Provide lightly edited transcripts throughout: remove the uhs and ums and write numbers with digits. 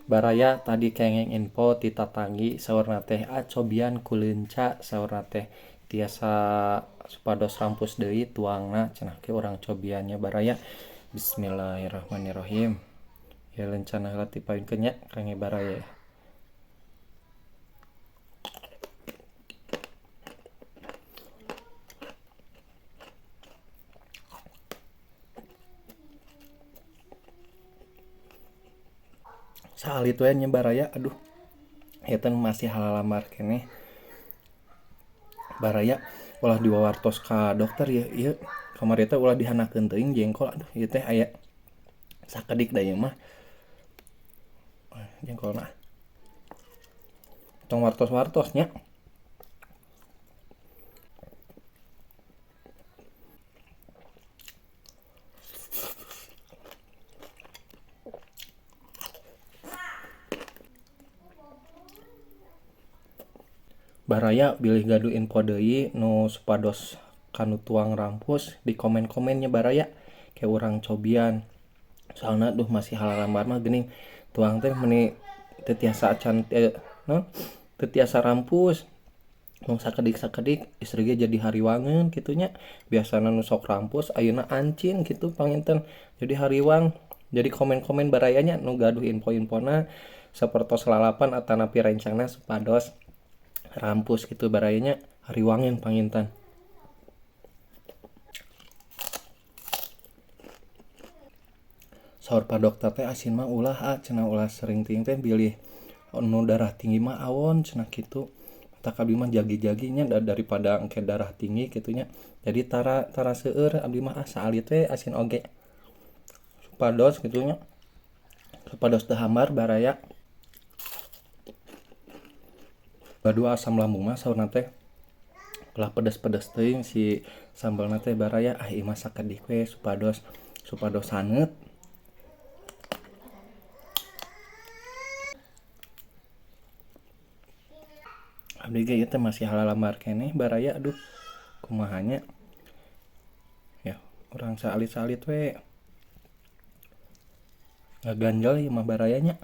Baraya tadi kenging info ti tatanggi saurna teh cobian ku leunca saurna teh tiasa supados rampus deui tuangna cenah ke urang cobiannya baraya. Bismillahirrahmanirrahim. Ya lencana heula ti payunkeun nya kangge baraya. Saalit we nya baraya, aduh ieu teh masih halalamar keneh baraya. Ulah diwawartos ka dokter ya, ieu kamari teh ulah dihanakeun teuing jengkol, aduh ieu teh aya sakedik da ieu mah jengkolna. Tong wartos-wartos nya. Baraya bilih gaduh info deui nu supados kanu tuang rampus di komen-komennya baraya ke urang cobian. Soalna duh masih halalambar mah geuning tuang teh meuni teu tiasa acan naon teu tiasa rampus. Mung sakedik-sakedik istri ge jadi hariwangeun kitu nya. Biasana nu sok rampus ayeuna ancin kitu panginten jadi hariwang. Jadi komen-komen barayanya nu gaduh info-infona sapertos lalapan atanapi rencangna supados rampus gitu barayanya hariwangin panginten. Saur pa dokter teh asin mah ulah ah cenah, ulah sering ting teh bilih nu darah tinggi mah awon cenah kitu. Tak abdi mah jagi-jaginya daripada engke darah tinggi kitunya. Jadi tara seueur abdi mah ah saalit we asin oge. Supados kitunya. Supados teu hambar baraya. Gaduh asam lambung mah saurna teh ulah pedes-pedes teuing si sambalna teh baraya. Ah ieu mah sakedik we supados haneut. Abdi ge ieu teh masih halalamar keneh baraya, aduh kumaha nya. Ya urang saalit-salit we. Ngaganjel ieu mah barayanya.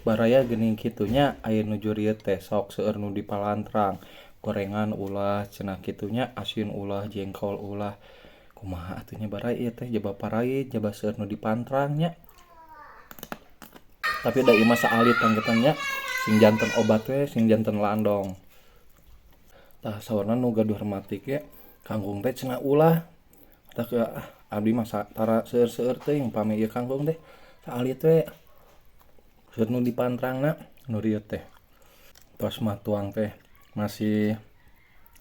Baraya geuning kitunya aya nu jurieu teh sok seueur nu dipalantrang, gorengan ulah cenah kitunya, asin ulah, jengkol ulah. Kumaha atuh nya baraya ieu teh jaba parait, jaba seueur nu dipantrang nya. Tapi da ieu mah saalit panggetan nya, sing janten obat we, sing janten landong. Tah saurna nu gaduh rematik ge kangkung teh cenah ulah. Tah ke abdi mah tara seueur-seueur teuing pami ieu kangkung teh saalit we. Seueur nu dipantrangna nu rieu teh. Tos mah tuang teh masih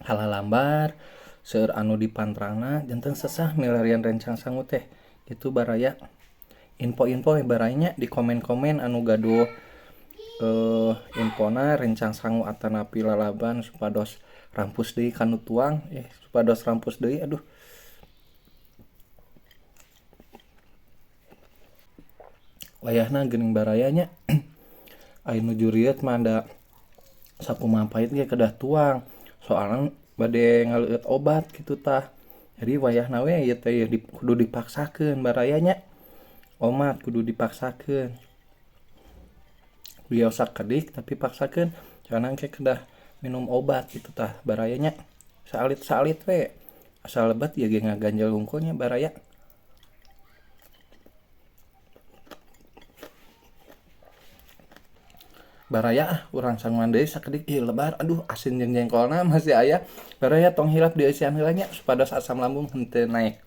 halalambar, seueur anu dipantrangna janten sesah milarian rencang sangu teh. Kitu baraya. Info-info baraya di komen-komen anu gaduh infona rencang sangu atanapi lalaban supados rampus deui kanu tuang, supados rampus deui aduh. Wayahna geuning barayanya aya nu juriet mah da sakumaha pahit ge kedah tuang soalna bade ngaleueut obat kitu tah. Jadi wayahna we ieu teh kudu dipaksakeun barayanya. Omat kudu dipaksakeun. Biasa kedik tapi paksakeun soalna engke kedah minum obat kitu tah barayanya. Saalit-saalit we asal lebat ieu ge ngaganjel hungkulnya baraya. Baraya ah urang sanguan deui sakedik ieu lebar aduh asin jeung jengkolna masih aya. Baraya tong hilap dieusian heula nya supados asam lambung henteu naik.